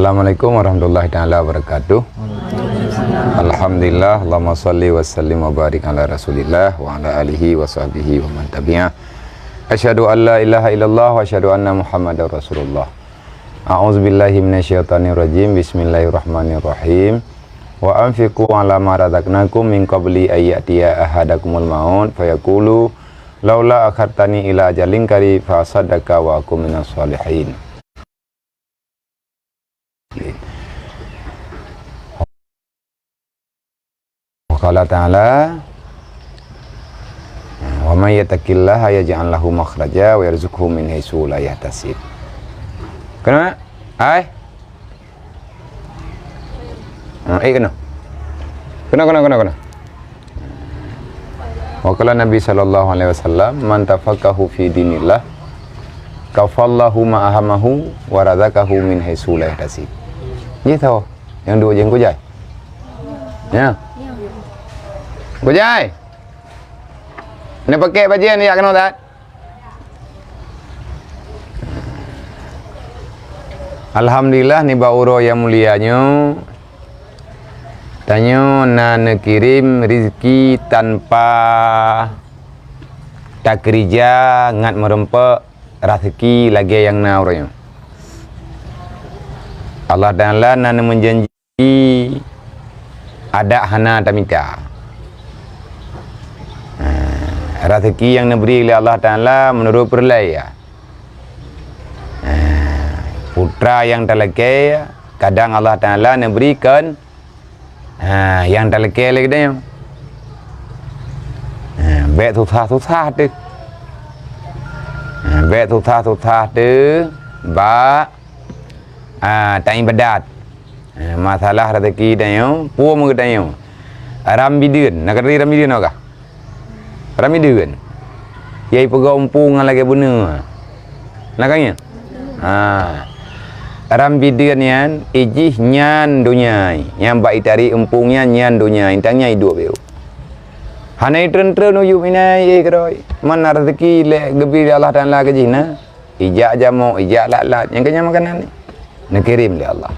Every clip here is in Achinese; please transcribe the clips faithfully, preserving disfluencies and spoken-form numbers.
Assalamualaikum warahmatullahi taala wabarakatuh. Alhamdulillah, Allahumma shalli wa sallim wa barik ala Rasulillah wa ala alihi wa sahbihi wa man tabi'ah. Asyhadu an la ilaha illallah wa asyhadu anna Muhammadar Rasulullah. A'udzubillahi minasyaitonirrajim. Bismillahirrahmanirrahim. Wa anfiqu ala ma razaqnakum min qabli ay ya'tiya ahadakumul maut fayaqulu laula akhartani ila ajalin qarib fa asaddaqa wa akun minas shalihin. Wa qala ta'ala, "Wa may yattaqillaha yaj'al lahu makhraja wa yarzuqhu min haitsu la yahtasib." Keunoe? Hai? Ha, eh, keunoe. Keunoe, keunoe, keunoe, keunoe. Wa qala Nabi sallallahu alaihi wasallam, "Man tafaqahu fi dinillah, kafallahu ma ahamahu wa razaqahu min haitsu la yahtasib." Jih tho, nyang duek jih Kujai. Ya. Kujai. Ni pakai bajèe ni jak keunoe that. Alhamdulillah, nibak uroe nyang mulia nyoe, tanyoe na neukirém rizki tanpa takeurija ngat meureumpok raseuki lagèe nyang na uroe nyoe. Allah Taala na neumeujanji adak hana tamita. Ha, raseuki nyang neubri lé Allah Taala meunurot peureulèe, ya. Ha, putra nyang talakèe, kadang Allah Taala neubri kon, ha, nyang talakèe lé geutanyoe. Ha, bèk susah-susah teuh. Ha, bèk susah-susah teuh bak Ah, taibadat. Ah, masalah raseuki tanyoe, phom geutanyoe. Ram bideuen, na keudroe ram bideuen ka? Ram bideuen. Yai peugah eumpung nyang lagèe beuneu. Na ka nyan? Ha. Ram bideuen nyan, ijih nyan donya. Nyang bak itari eumpung nyan, nyan donya. Intan nyan iduek beu. Hana itreun-treun uyueb inai, eh, keudroe. Mana raseuki lé geubri lé Allah Taala keu jih na? Ijak jamok, ijak lat-lat, nyang keunyan makanan ni neukirém lé Allah.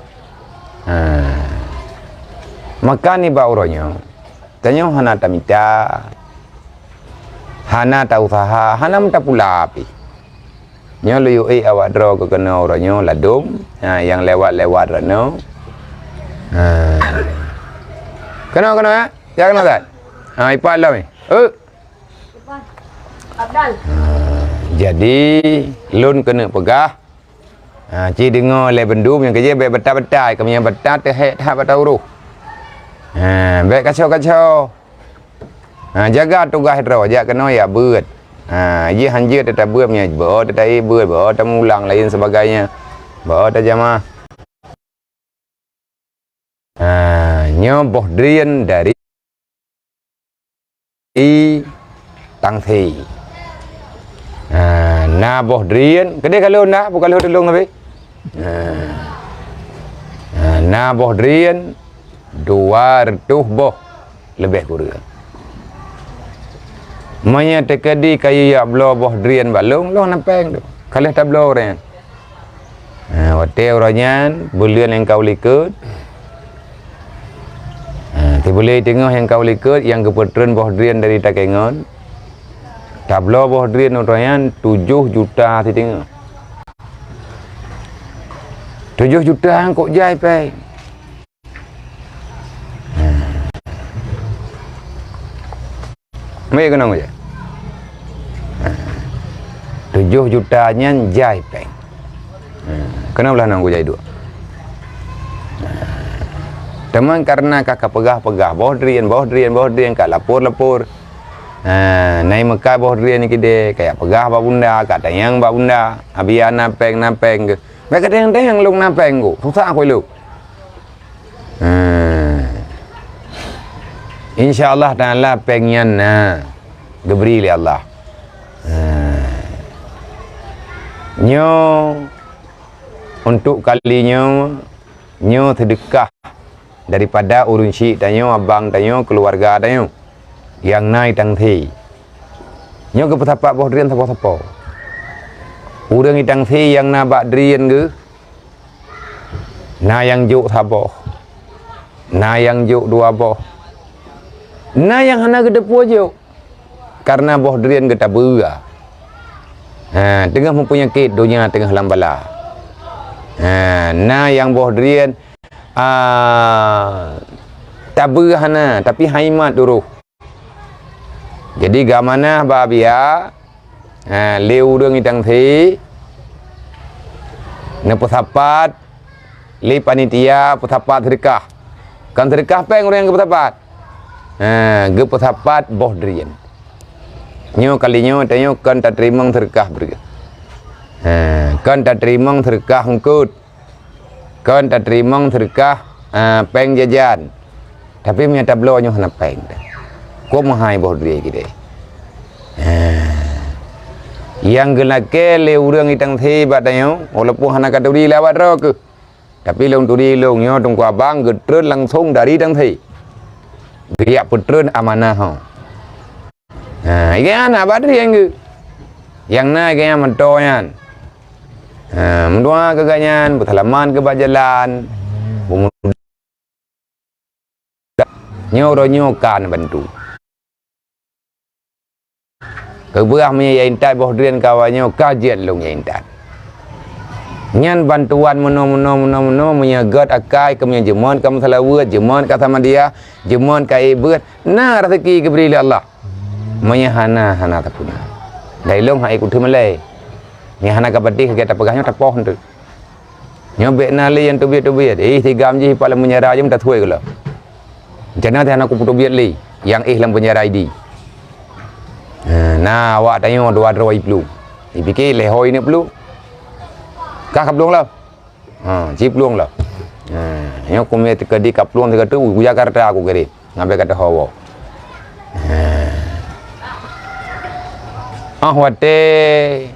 Ha. Maka nibak uroe nyoe, tanyoe hana tamita, hana tauseuha, hana meutapula pih. Nyoe lôn yue ék awak droe keu keunoe uroe nyoe ladôm, ha, nyang lewat-lewat droeneuh. Ha. Keunoe, keunoe, ya? Ya, keunoe, Ustaz? Ha, ipat lom, eh. Eh. Ha, jadi, lôn keuneuk peugah, ha, ci deungoe lé bandum nyang keujeuet bèk bata-bata, keu meunyo bata teuhek that bata uroh. Ha, bèk kaco-kaco. Ha, jaga tugaih droe, jak keunoe jak beuet. Ha, jih hanjeuet teutabeuet meunyo beu teutai beuet, beu tamulang laén sebagainya. Beu tajamaah. Ha, nyoe boh drien dari Tangse. Ha, na boh drien, keudeh ka lheueh na, bukon lheueh tulông habéh. Ha. Ha, na boh drien dua reutôh boh leubeh kureueng. Meunyo teukeudi kayue jak bloe boh drien bak lôn, lôn hana péng tu. Ka lheueh tabloe ureueng nyan. Ha, watèe uroe nyan, buleuen nyang ka u likôt. Ha, sibuleuen teungoh nyang ka u likôt, nyang geupeutreun boh drien dari Takengon. Tabloe boh drien uroe nyan tujoh juta siteungoh. Tujoh juta nyan kok jai péng. Meukeunong je. Tujoh juta nyan jai péng. Keunoe blah nang kujai duek. Teuma kareuna ka kapeugah-peugah, boh drien, boh drien, boh drien, ka lapor-lapor. Ha, nai meukat boh drien nyan keudeh, ka jak peugah bak bunda, ka tanyong bak bunda. Abi na péng, na péng keu. Bèk katanyong-tanyong lôn na péng keu. Susah keu lôn. Ha. Insya Allah Taala péng nyan na geubri lé Allah. Ha. Nyoe untuk kali nyoe, nyoe seudeukah daripada ureueng syik tanyoe, abang tanyoe, keuluwarga tanyoe nyang na i Tangse. Nyoe geupeusapat boh drien sapo-sapo. Ureueng i Tangse nyang na bak drien geuh, Na nyang jok saboh, na nyang jok dua boh, na nyang hana geuteupeue jok, kareuna boh drien geutabeuga. Ha, teungoh meupeunyakét, donya teungoh lam bala. Ha, na nyang boh drien, a, tabeuga hana, tapi haimat uroh. Jadi, geuamanah bak Abiya, ha, lé ureuëng itang thé, neupeusapat lé panitia peusapat seudeukah. Kon seudeukah péng ureuëng nyang geupeusapat. Ha, geupeusapat boh drien. Nyoe kali nyoe, tanyoe kon tateurimong seudeukah breueh. Ha, kon tateurimong seudeukah eungkôt. Kon tateurimong seudeukah, a, péng jajan. Tapi meunyo tabloe nyoe hana péng. Kok meuhai boh drien keudeh. Ha. Nyang geulakée lé ureuëng itang thé bak tanyoe, walaupun hana katuri lé awak droe keuh. Tapi lôn turi lôn nyoe Teungku Abang geutreun langsong dari tang thé. Geujak peutreun amanah ho. Ha, ikan anak bak drien geuh. Nyang na ikan meuto nyan. Ha, meudoa keu gobnyan, beuseulamat keu bak jalan. Nyoe uroe nyoe ka neubantu. Keubah meunyoe ya intat boh drien kawa nyoe ka jeuet lôn ya intat. Nyan bantuan meunoe, meunoe, meunoe, meunoe, meunyoe gét akai keu meunyoe jeuet ka meuseulaweuet, jeuet ka samadiyah, jeuet ka ék beuet, na raseuki geubri lé Allah. Meunyoe hana, hana tapuna. Dai lôn hai kuteumé lé. Nyang hana kapatéh gata peugah nyoe tapoh eunteuk. Nyoe bék na lé nyang teubiet-teubiet. Ih, sigam jih pat lam penjara jih meutathuai geuh lom. Rencana teuh hana kupeuteubiet lé nyang éh lam penjara idi. Ha, na awak tanyoe dua droe iplueng. Ipike lé hôi ni plueng. Kah kaplueng lah. Ha, ci plueng lah. Ha, nyoe kumé teuka di kaplueng teuka tu ku Jakarta aku kirim. Ngabe ka teuhowo. Ha. Ah watée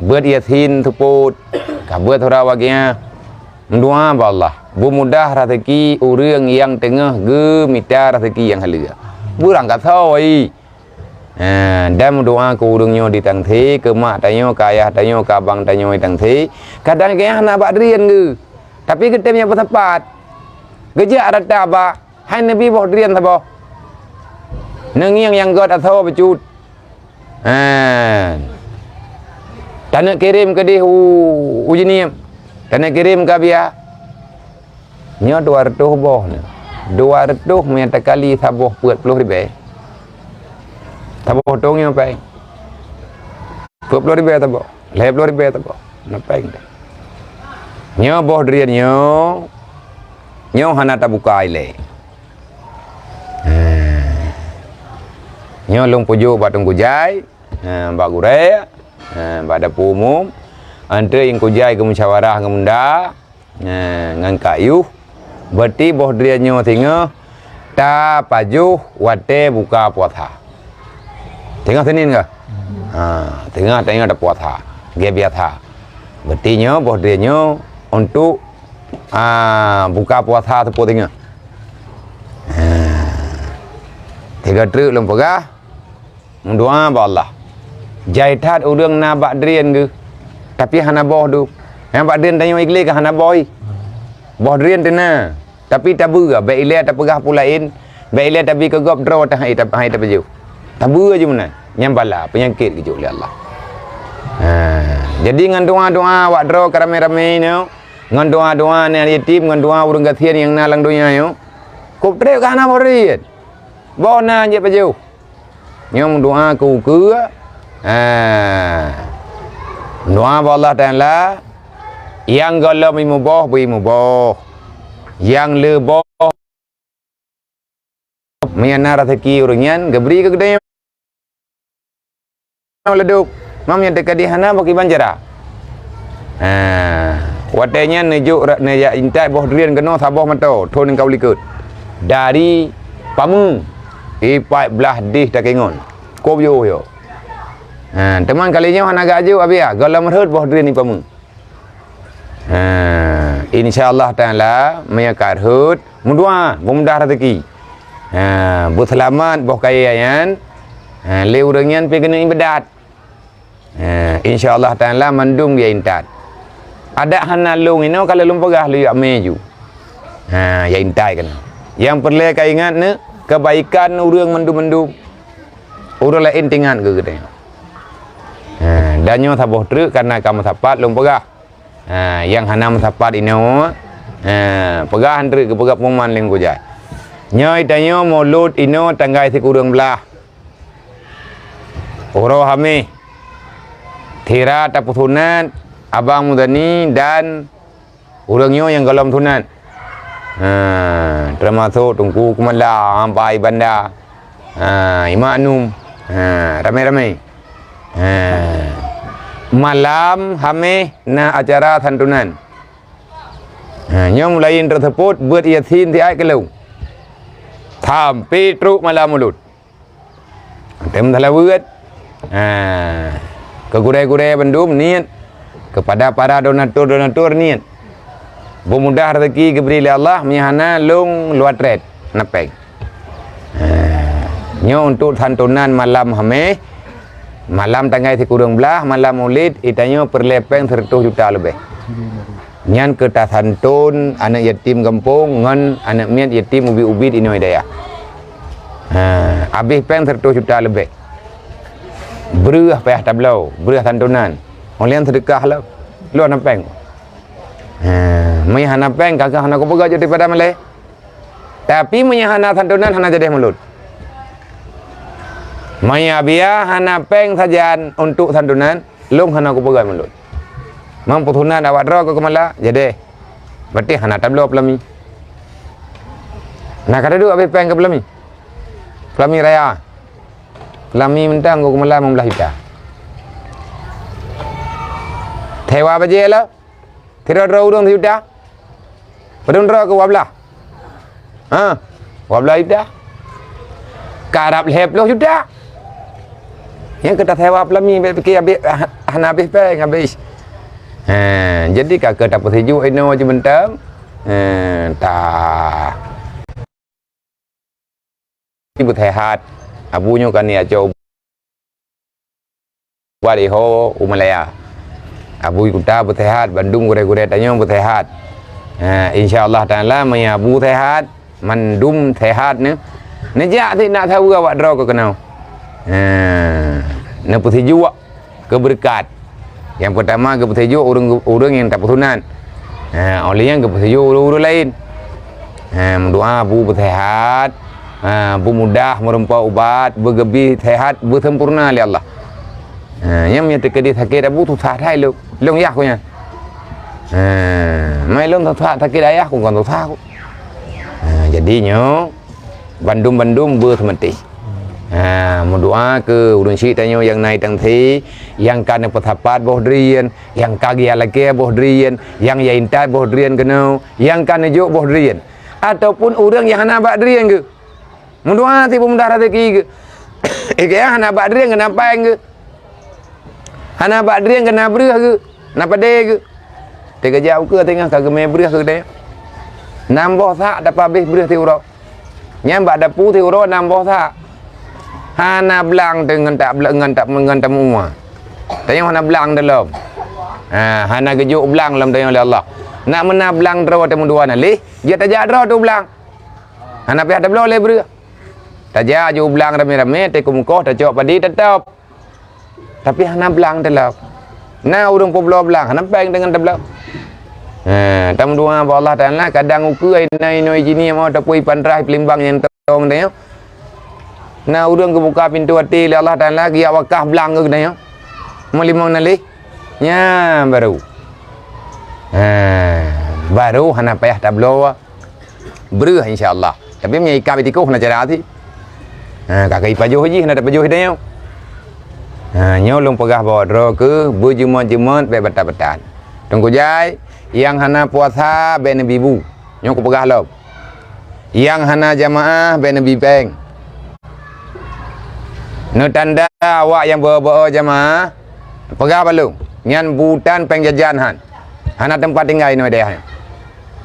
Beuet Yasin seupôt, ka beuet sura Waqiah. Meudoa bak Allah, beumudah raseuki ureuëng nyang teungoh geumita raseuki nyang haleue. Beurangkasoe. Ha, dan meudoa keu ureuëng nyoe di tang thé, keu mak tanyoe, keu ayah tanyoe, keu abang tanyoe di tang thé. Kadang keu hana bak drien geuh. Tapi geutem nyang peusapat. Geujak rata bak Hai Nabi boh drien saboh. Neungieng nyang gét asoe bacut. Ha. Taneuk kirém keudeh u, u Jeunieb. Taneuk kirém ka biya. Nyoe dua reutôh boh nyoe. Dua reutôh meunyo takali saboh peuet ploh ribée. Saboh tong nyoe pai. Peuet ploh ribée saboh. Lhée ploh ribée saboh. Na péng teuh. Nyoe boh drien nyoe, nyoe hana tabuka ilée. Nyoe lôn peujok bak Teungku Jai, bak gurée, bak dapu umum. Antreuk Teungku Jai geumeusawarah ngon Munda. Nah, ngon Kak Yuh, berarti boh drien nyoe singoh tapajoh watée buka puasa. Singoh Senin kah? Ha, singoh tanyoe tapuasa, lagée biasa. Berarti nyoe boh drien nyoe untuk, a, buka puasa seupôt singoh. Ha. Tiga treuk lôn peugah, Meudoa bak Allah. Jai that ureuëng na bak drien geuh, tapi hana boh dum. Nyang bak drien tanyoe igleh ka hana boh. Boh drien teuna, tapi tabeue, bék ilée tapeugah peue laén, bék ilée tabi keu gob droe teuh hai ta-, hai tapajoh. Tabeue jih meunan. Nyan bala, peunyakét geujok lé Allah. Ha, jadi ngon doa-doa awak droe keu ramé-ramé nyoe, ngon doa-doa aneuk yatim, ngon doa ureuëng gasien nyang na lam donya nyoe, kop treb ka hana boh drien. Boh na jeuet pajoh. Nyoe meudoa keu ukeue, ha, meudoa bak Allah Taala, nyang gohlom imuboh beu imuboh, nyang leuboh meunyo na raseuki ureuëng nyan geubri keu geutanyoe ladôm. Mam nyang teuka di hana bak iban cara. Ha, watée nyan neujok ra-, neujak intat boh drien keunoe saboh mantong thon nyang ka u likot. Dari Pamu, ipat blaih deh Takengon. Kop yoh yo. Ha, teuma kali nyoe hana gak jok Abiya, gohlom rhot boh drien di Pamu. Ha, insya Allah Taala meunyo ka rhot, meudoa beumudah raseuki. Ha, beuseulamat boh kayée nyan. Ha, lé ureuëng nyan pi keuneuk iébadat. Ha, insya Allah Taala mandum geuintat. Adak hana lôn inoe, ka lôn peugah lôn jak mé ju. Ha, ya intai keunoe. Nyang peureulée ka ingat nyoe, keubaikan ureuëng mandum-mandum. Ureuëng laén teuingat keu geutanyoe. Ha, dan nyoe saboh treuk kareuna ka meusapat lôn peugah. Ha, nyang hana meusapat inoe, ha, peugah han treuk geupeugah pengumuman lé Teungku Jai. Nyoe tanyoe mulod inoe tanggai sikureueng blaih. Uroe Hameh. Sira tapeusunat Abang Muzani dan ureuëng nyoe nyang gohlom sunat. Ha, teumasok Teungku Keumala, Ampai Banda. Ha, Imak Num. Ha, ramé-ramé. Ha. Malam Hameh na acara santunan. Ha, nyoe mulai teusebut beuet Yasin siat keulong. Sampai trok malam mulod. Tem salaweuet. Ha, keu gurée-gurée bandum niet. Kepada para donatur-donatur niet. Beumudah rezeki geubri lé Allah, meunyo hana lôn luwa trét, hana péng. Ha, nyoe untuk santunan malam Hameh, malam tanggai sikureueng blaih, malam Mulod, geutanyoe peureulée péng seureutôh juta leubeh. Nyan keu tasantun aneuëk yatim gampông ngon aneuëk miet yatim ubit-ubit inoe dayah. Ha, habéh péng seureutôh juta leubeh. Breueh payah tabloe, breueh santunan. Óh lheueh nyan seudeukah lom. Lôn hana péng. Ha, meunyo hana péng, kakeuh hana kupeugah jeuet daripada malée. Tapi meunyo hana santunan, hana jadeh mulod. Meunyo biya hana péng sajan untuk santunan, lôn hana kupeugah mulod. Meunyo peusunat awak droe keu Keumala, jadeh. Berarti hana tabloe peulami. Nah, ka duek habéh péng keu peulami. Peulami raya. Peulami mantong keu Keumala limong blaih juta. Sewa bajée lom. Sidroe-droe ureuëng sijuta. Padum droe keu dua blaih? Ha? Dua blaih juta. Karab lhée ploh juta. Nyang keu tasewa peulami, bék pike habéh, hana habéh péng, habéh. Ha, jadi ka keu tapeusijuek inoe jih mantong. Ha, ta. Beuseuhat. Abu nyoe ka neujak cok ubat iho u Malaya. Abu Kuta beuseuhat, bandum gurée-gurée tanyoe beuseuhat. Ha, insya Allah Taala, meunyo Abu seuhat, mandum seuhat nyoe. Neujak sit nak saweue awak droe keu keunoe. Ha, neupeusijuek. Keubeureukat. Nyang peurtama geupeusijuek ureuëng, ureuëng nyang tapeusunat. Ha, óh lheueh nyan geupeusijuek ureuëng-ureuëng laén. Ha, meudoá bu beuseuhat, ha, bu mudah meureumpok ubat, beugeubri seuhat, beusempurna lé Allah. Ha, nyang meunyo teukeudi sakét Abu susah that lôn. Lôn yah keu nyan. Ha, mai lôn susah sakét ayah ku kon susah ku. Ha, jadi nyoe bandum-bandum beuseumeutih. Ha, meudoá keu ureuëng syik tanyoe nyang na i Tangse, nyang ka neupeusapat boh drien, nyang ka geulakée boh drien, nyang ya intat boh drien keunoe, nyang ka neujok boh drien, ataupun ureuëng nyang hana bak drien geuh. Meudoá sit beumudah rezeki geuh. Ikea hana bak drien geuh na péng geuh. Hana bak drien geuh na breueh geuh, na padé geuh. Teukeujak ukeue teungoh ka geumé breueh geuh deh. Nam boh sak tapabéh breueh siuroe. Nyan bak dapu siuroe nam boh sak. Hana blang teungon tak ngon tak ngon tamu uma. Tanyoe hana blang teulom. Ha, hana geujok blang lom tanyoe lé Allah. Nak meunan blang droe teumeudoá na leh, jeuet tajak droe tu blang. Hana payah tabloe lé breueh. Tajak ju blang ramé-ramé, teukumkoh tacok padi tatop. Tapi hana blang teulom. Na ureuëng peubloe blang, hana péng deungon tabloe. Ha, tameudoá bak Allah Taala, kadang ukeue inoe-inoe jinih mau tapui pantrah peulimbang nyang tong tanyoe. Na ureuëng geubuka pintoe até lé Allah Taala, geujak wakah blang keu tanyoe. Meulimong na leh. Nyan baru. Ha, baru hana payah tabloe. Breueh insya Allah. Tapi meunyo ikab itikoh na cara sit. Ha, ka keu ipajoh jih na tapajoh tanyoe. Ha, nyoe lôn peugah bak droe keuh beujeumat-jeumat bék batat-batat. Teungku jai, nyang hana puasa bék neubi bu. Nyoe kupeugah lom. Nyang hana jamaah bék neubi péng. Neutanda awak nyang beu-beu jamaah, peugah bak lôn, nyan butan péng jajan han. Hana teumpat tinggai inoe dayah nyoe.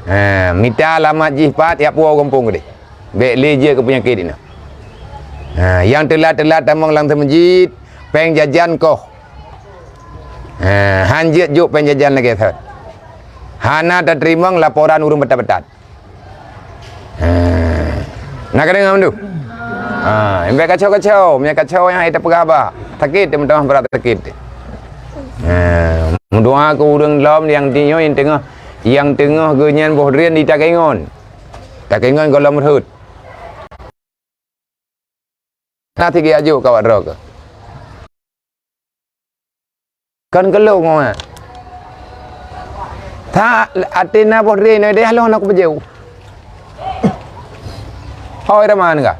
Ha, mita alamat jih pat, jak puwoe u gampông keudeh. Bék lé jeuet keu peunyakét inoe. Ha, nyang teulat-teulat tamong lam seumeujid, péng jajan koh. Ha, han jeuet jok péng jajan lagée thon. Hana tateurimong laporan ureuëng beutat-beutat. Ha. Na ka deungoe mandum? Ha, bèk kacau-kacau, meunyo kacau nyang hai tapeugah bah. Sakét, meutamah brat sakét. Ha, meudoa keu ureuëng lom nyang di nyoe nyang teungoh, nyang teungoh geuh nyan boh drien di Takengon. Takengon gohlom rhot. Na tiga ajuk kawak droe keuh. Kon keu lôn ngon. Tha até na boh drien nyoe deh lôn na kupeujeuh. Hôi raman ka.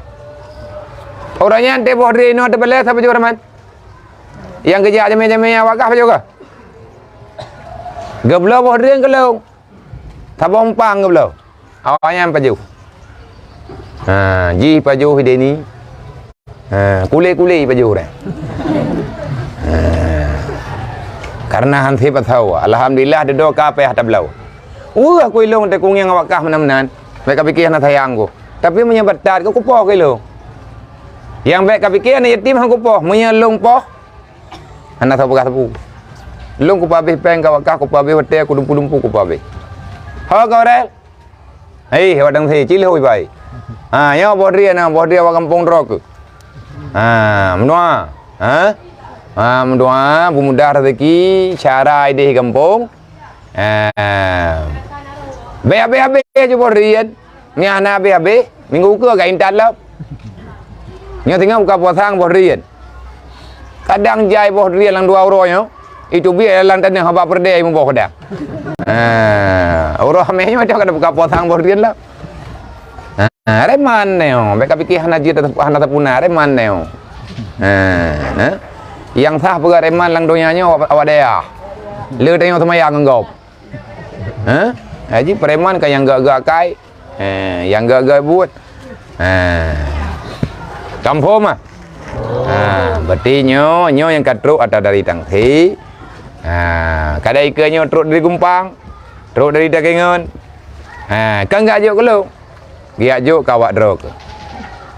Ureuëng nyan teuh boh drien nyoe teubalée sapeue jeuh raman. Nyang geujak jamé-jamé awak kah pajoh ka. Geubloe boh drien keu lôn. Saboh umpang geubloe. Awaknyan pajoh. Ha, jih pajoh Deni. Ha, kulé-kulé pajoh dah. Ha. Karena hansip asau. Alhamdulillah dudoe ka payah tabloe. Weueh aku ilong teukungieng awak kah meunan-meunan. Bèk ka piké hana sayang ku. Tapi meunyo batat ku kupoh ku ilong. Nyang bèk ka piké aneuk yatim han kupoh. Meunyo lôn poh, hana sapeue sapeue. Lôn kupeuabéh péng ka wakah, kupeuabéh watèe, kudumpu-dumpu kupeuabéh. Ho ka Aurel? Hei, awak dang si, cileh oi bai. Ha, nyoe boh drien na, boh drien awak gampông droe keuh. Ha, meudoa. Ha? Ha, meudoa, beumudah rezeki, syara ideh gampông. Ha. Bèk abéh-abéh ju boh drien. Nyan hana abéh-abéh, minggu keue ka intat lom. Nyoe singoh buka puasa ngon boh drien. Kadang jai boh drien lam dua uroe nyoe, itu biet lam taneuh haba peureudèe muboh kadang. Ha, uroe hamèh nyoe dah kada buka puasa ngon boh drien lom. Ha, reman nyoe, bèk ka piké hana jeuet hana tapuna, reman nyoe. Ha, nah. Nyang sah peugah reman lam donya nyoe awak, awak dayah. Le tanyoe seumayang ngon gob. Ha? Haji preman ka nyang gak-gak kai. Eh, nyang gak-gak buet. Ha. Kampung mah. Ha, berarti nyoe, nyoe nyang ka trok atra dari Tangsi. Ha, kadai ikeue nyoe trok dari Gumpang. Trok dari Takengon. Ha, kan gak jok keu lôn. Giak jok keu awak droe keuh.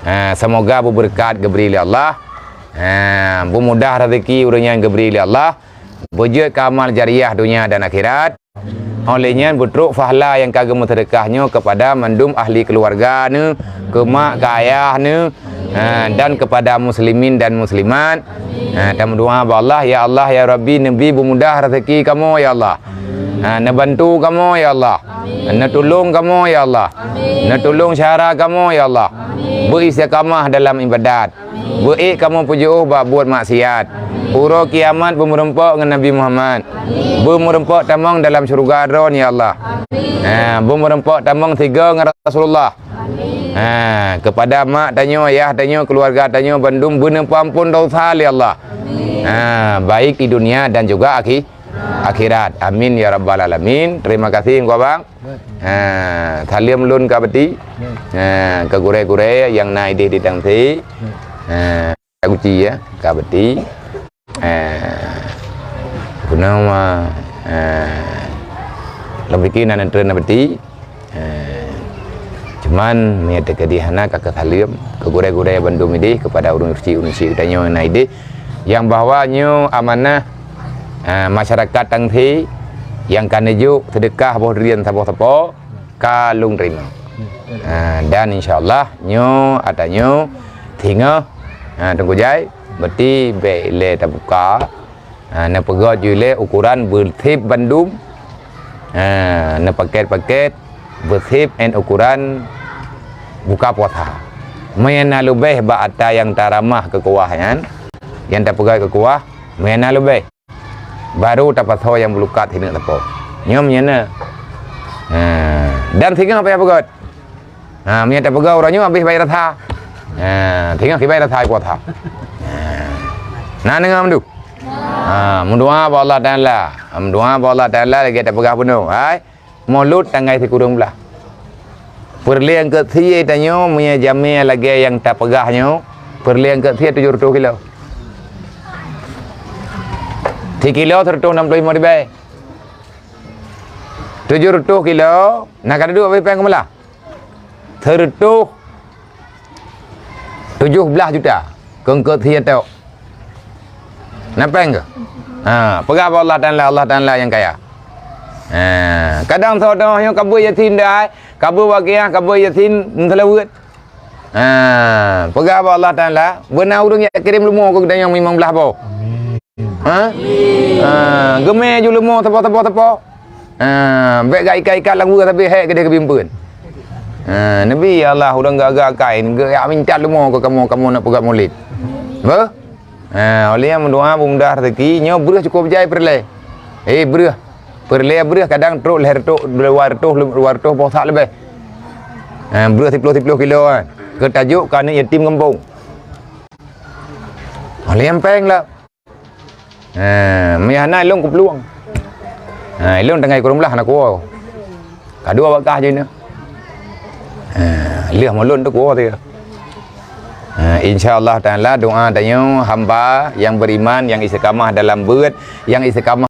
Ha, semoga beubeureukat geubri lé Allah. Ha, beumudah rezeki ureuëng nyang geubri lé Allah. Beujeuet keu amal jariah donya dan akhirat. Óh lheueh nyan beutrok pahala nyang ka geumeuseudeukah nyoe keupada mandum ahli keuluwarga neuh, keu mak, keu ayah neuh, ha, dan keupada muslimin dan muslimat. Ha, tameudoa bak Allah, "Ya Allah, ya Rabbi, neubi beumudah rezeki kamoe, ya Allah. Ha, neubantu kamoe, ya Allah. Neutulông kamoe, ya Allah. Neutulông syedara kamoe, ya Allah. Beu istiqamah dalam ibadat." Beuék kamoe peujiôh bak buet maksiat. Uroe kiamat beumeureumpok ngon Nabi Muhammad. Beumeureumpok tamong dalam syeuruga Droe, ya Allah. Ha, beumeureumpok tamong sigoe ngon Rasulullah. Ha, keupada mak tanyoe, ayah tanyoe, keuluwarga tanyoe bandum beuneupeuampon desya lé Allah. Ha, baik di dunia dan juga akhi-, akhirat. Amin ya rabbal alamin. Terima kasih, Teungku Abang. Ha, saleuem lôn ka beuti. Ha, keu gurée-gurée nyang na idéh di Tangsi. Ha, ka guci ya, ka beuti. Ha, guna ma, ha, lôn pike na neutreun na beuti. Ha, cuman meunyo teukeudi hana ka keu saleuem keu gurée-gurée bandum idéh keupada ureuëng suci, ureuëng suci geutanyoe na idéh. Nyang bahwa nyoe amanah, ha, masyarakat Tangsi nyang ka neujok seudeukah boh drien saboh sapo. Ka lôn teurimong. Ha, dan insya Allah nyoe ata nyoe singoh, ha, Teungku Jai, berarti bèk ilée tabuka. Ha, neupeugöt ju ilée ukuran beusép bandum. Ha, neupakét-pakét beusép ngon ukuran buka puasa. Meunyo na leubeh bak ata nyang taramah keu kuah nyan, nyang tapeugöt keu kuah, meunyo na leubeh. Baru tapasoe nyang beulukat sineuk sapo. Nyoe meunyoe na. Ha, dan singoh payah peugöt. Ha, meunyoe tapeugöt uroe nyoe habéh bai rasa. Ha, singoh kibai rasa puasa. Ha. Na deungö mandum? Ha, meudoa bak Allah Taala. Ha, meudoa bak Allah Taala lagèe tapeugah bunoe. Hai. Mulod tanggai sikureueng blah. Peureulée eungkôt sie tanyoe meunyoe jamé lagée nyang tapeugah nyoe, peureulée eungkôt sie tujoh reutôh kilo. Sikilo sireutôh nam ploh limong ribèe. Tujoh reutôh kilo, na ka dudoe abéh péng keumeulah. Sireutôh tujoh blah juta keu eungkôt sie tok. Na péng keuh? Ha, peugah bak Allah Taala, Allah Taala nyang kaya. Ha, kadang soe nyoe ka beuet Yasin dai, ka beuet Waqiah, ka beuet Yasin meuseulaweuet. Ha, peugah bak Allah Taala, beuna ureuëng nyang kirém leumo keu geutanyoe limong blaih boh. Ha? Ha, geumé ju leumo teupô-teupô-teupô. Ha, bék gak ikat-ikat lam gua tapi hék keudeh keubimpun. Ha, Nabi ya Allah, ureuëng gagah kain, geujak mincat leumo keu kamoe, kamoe nak peugah mulid. Beuh? Ha, oleh nyan meudoa beumudah rezeki, nyoe breueh cukup jai peureulée. Eh, breueh. Peureulée breueh kadang trok lhée reutôh, dua reutôh, dua reutôh boh sak leubeh. Ha, breueh siploh-siploh kilo, ha. Keu tajok keu aneuk yatim gampông. Oleh nyan péng lah. Ha, meuhana ilôn kuplueng. Ha, ilôn teungoh kureueng blah na kuwoe. Ka dua bak kah jih nyoe. Ha, lheueh mulôn teuh kuwoe teuh. Ha, insya Allah Taala doa tanyoe hamba nyang beriman, nyang istiqamah dalam beuet, nyang istiqamah